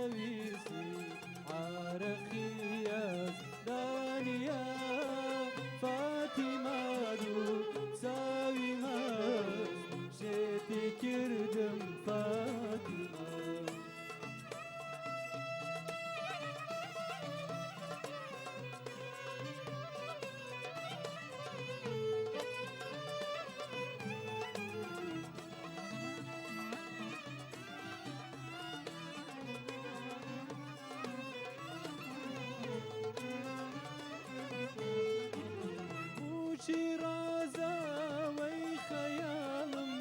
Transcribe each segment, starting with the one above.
خۆشەویستی عارەقی یەزدانیە فاتیمە دوو چاوی مەست شێتی کردم فاتیمە. بووکی ڕازاوەی خەیاڵم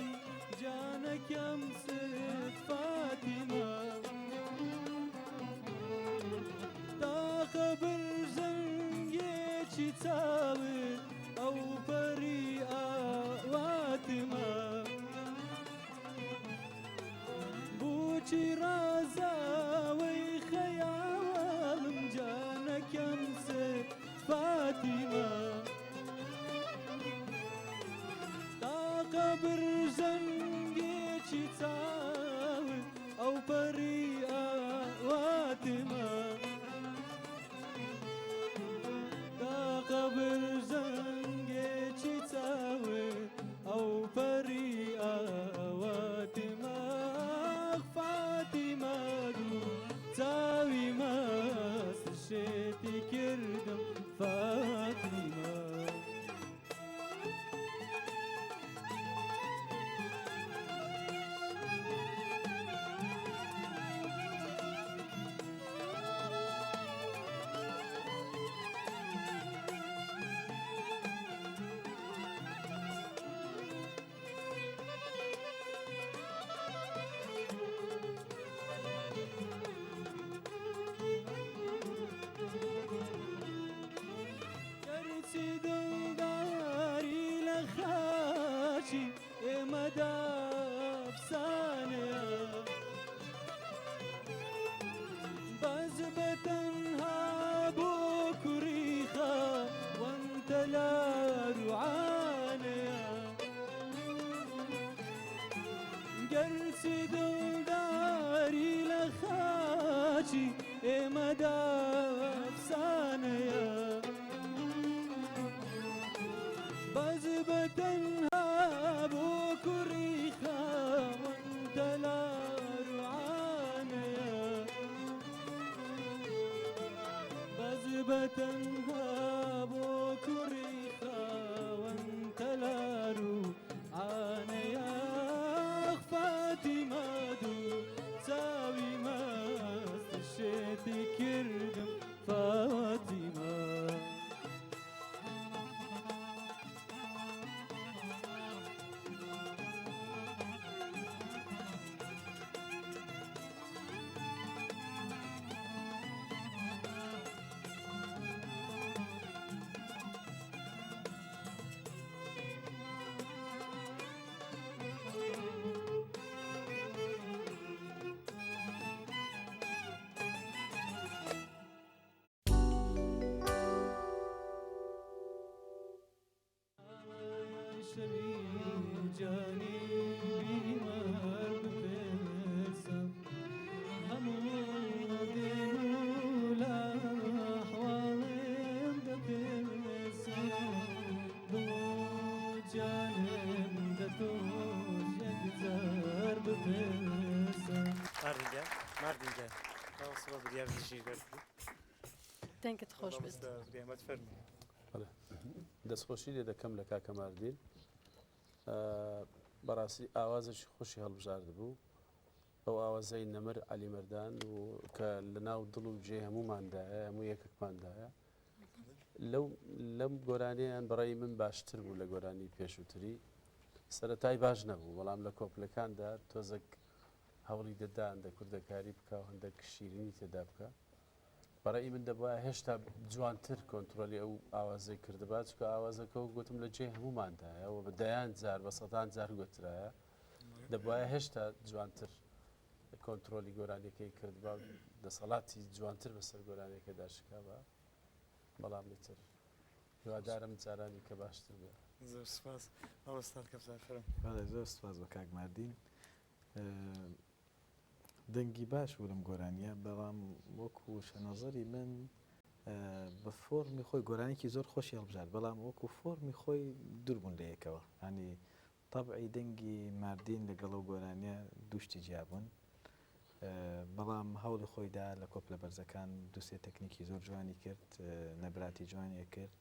جانەکەم ست فاتیمە تاقە برژەنگێکی چاوت ئەو پەری ئاواتمە بووکی ڕازاوەی خەیاڵم جانەکەم ست فاتیمە تاقە برژەنگێکی چاوت ئەو پەری ئاواتمە تاقە برژەنگێکی چاوت ئەو پەری ئاواتمە فاتیمە دوو چاوی مەست شێتی کردم فاتیمە. گەرچی دڵداری لە خاچی ئێمەدا ئەفسانەیە بەس بە تەنها بۆ کوڕی خاوەن تەلار و عانەیە گەرچی دڵداری لە خاچی ئێمەدا ئەفسانەیە بەس بە تەنها بۆ کوڕی خاوەن تەلار و عانەیە بەس بە تەنها بۆ کوڕی خاوەن تەلار و عانەیە فاتیمە دوو چاوی مەست شێتی کردم فاتیمە. دەنگت خۆش بێت. دەستخۆشی لێ دەکەم لە کاکە ماردین بەڕاستی ئاوازێکی خۆشی هەڵبژارد بوو ئەو ئاوازەی نەمر عەلی مەردان و کە لە ناو دڵ و جێ هەمووماندایە هەموو یەکێکماندایە لەو لەم گۆرانیان بەڕێی من باشتر بوو لە گۆرانی پێشووتری سەتای باش نەبوو بەڵام لە کۆپلەکاندا تۆزەک هەوڵی دەدا هەندە کوردەکاری بکە و هەندێک شیرینی تێدا بکە بەڕەئی من دەبوایە هێشتا جوانتر کۆنترۆلی ئەو ئاوازەی کردبا چونکە ئاوازەکە وەک گوتم لە جێی هەمووماندایە و بە دەیان جار بە سەدان جار گوترایە دەبوایە هێشتا جوانتر کۆنترۆلی گۆرانیەکەی کردبا و دەسەڵاتی جوانتر بەسەر گۆرانیەکەدا شکابا بەڵام ئیتر هیوادارم جارانی کە باشتر بێ. زۆر سوپاس مامۆستا کەپتان فەرموو. بەڵێ زۆر سوپاس بۆ کاک ماردین. دەنگی باش بوو لەم گۆرانیە بەڵام وەکو شەنەزەری من بە فۆرمی خۆی گۆرانیکی زۆر خۆشی هەڵبژارد بەڵام وەکو فۆرمی خۆی دوور بوون لە یەکەوە ینی تەبعی دەنگی ماردین لەگەڵ ئەو گۆرانیە دوو شتی جیا بوون بەڵام هەوڵی خۆی دا لە کۆپلە بەرزەکان دووسێ تەکنیکی زۆر جوانی کرد نەبراتی جوانی کرد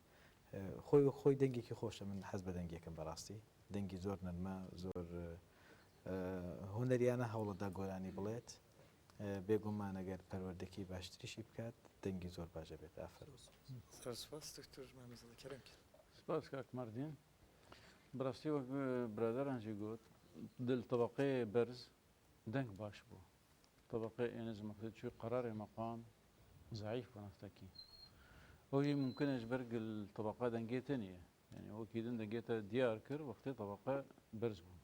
خۆی خۆی دەنگێکی خۆشە من حەز بە دەنگێکم بەڕاستی دەنگی زۆر نەرمە زۆر هونەریانە هەوڵەدا گۆرانی بڵێت بێگومان ئەگەر پەروەردەکی باشتریشی بکات دەنگی زۆر باش ئەبێت ئافەرم. زۆر سوپاس دکتۆر مامزادە کەرەم کرد. سپاس کاک مەردین. بەڕاستی وەک برادەران ژی گوت دل تەبەقەیە بەرز دەنگ باش بوو تەبەقەی ئێ نزم وەختی چوی قەرارێ مەقام زەعیف بوو نەختەکی ئەو ژی ممکنە ژ بەر گل تەبەقە دەنگێ تەنیە یعنی وەکی دن دەنگێتە دیار کرد وەختێ تەبەقە بەرز بوو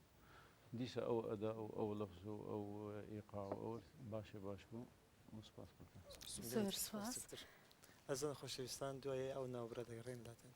دیسە ئەو ئەدا و ئەو لەفز و ئەو ئیقاع و ئەو باشێ باش بوو و سپاس بۆتان. زۆر سپاس. ئەزیزان خۆشەویستان دوای ئەو ناوبرا دەگەڕێین لاتان.